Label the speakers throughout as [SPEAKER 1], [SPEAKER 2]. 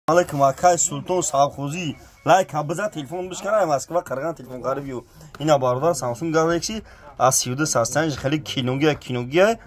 [SPEAKER 1] Алейкум, акай Султон Савхозӣ, лайк биза, телефон бишкана, Москва қарған телефон қариб. Ина, бародар, Samsung Galaxy A32, састаниш хеле киногия, киногия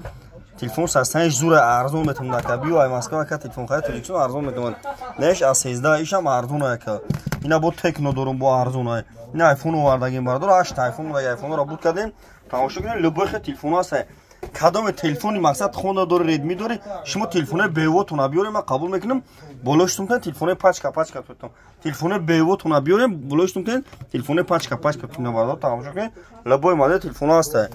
[SPEAKER 1] телефон, састаниш зура, арзон метавонад, ака. Биё ай Москва, ака, телефон хари, Тоҷикистон арзон метавонад. Неш A13, ишам арзон, ака. Ина бо Tecno дорум, бо арзон ай. Ина iPhone овардагим, бародар, 8 iPhone, iPhone-ро буд кардем. Тамошо кунед, любой хел телефон ҳаст. Кадоме телефони мақсад хонда дори, Редми дори, шумо телефонои бевотона биёрем, ман қабул мекунам. Болоштун кунед, телефонои пачка пачка тутон, телефонои бевотона биёрем, болоштун кунед, телефонои пачка пачка тутон. Бародар, тамошо кунед, любой модел телефон ҳаст,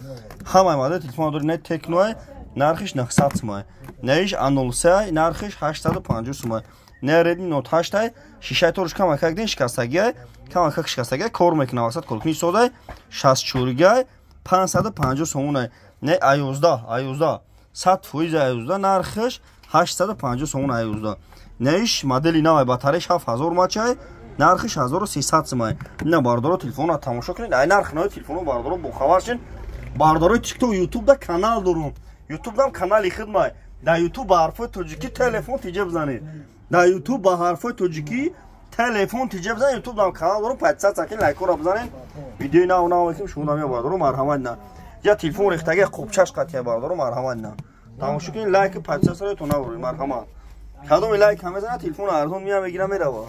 [SPEAKER 1] ҳамаи модел телефон дори. Не Tecno, нархиш 900 сумай, неиш A03, нархиш 850 сумай. Не Redmi Note 8, шишаи торш камакак дин шикастагиай, камакак шикастагиай, кор мекунад, мақсад коркуни содай, 64 гай, 550 сомонай. Не A11, A11 100%, A11 нархиш 850 сомон A11. Неиш модели навай, батареяш 7000 мАч, нархиш 1300 сумай. Ина, бародаро, телефонро тамошо кунед, ай нарх нави телефоно, бародаро, бохабар шин. Бародарои ТикТок, Ютубда канал дорум, Ютубдам канали хидмай. Дар Ютуб ба ҳарфҳои тоҷикӣ «Телефон тиҷа» бизанед, дар Ютуб ба ҳарфҳои тоҷикӣ «Телефон тиҷа» бизанед. Ютубдам канал дорум, подписаться кунед, лайкҳоро бизанед, видеои нав нав мекунем, шумо дамя. Бародаро, марҳамат, на я телефон рехтаги, қубчаш қатия. Бародаро, марҳамат, на тамошо кунед, лайк, подписаться то набуред, марҳамат. Кадоми лайк ҳам мезанад, телефон арзон мия мегира, мерава.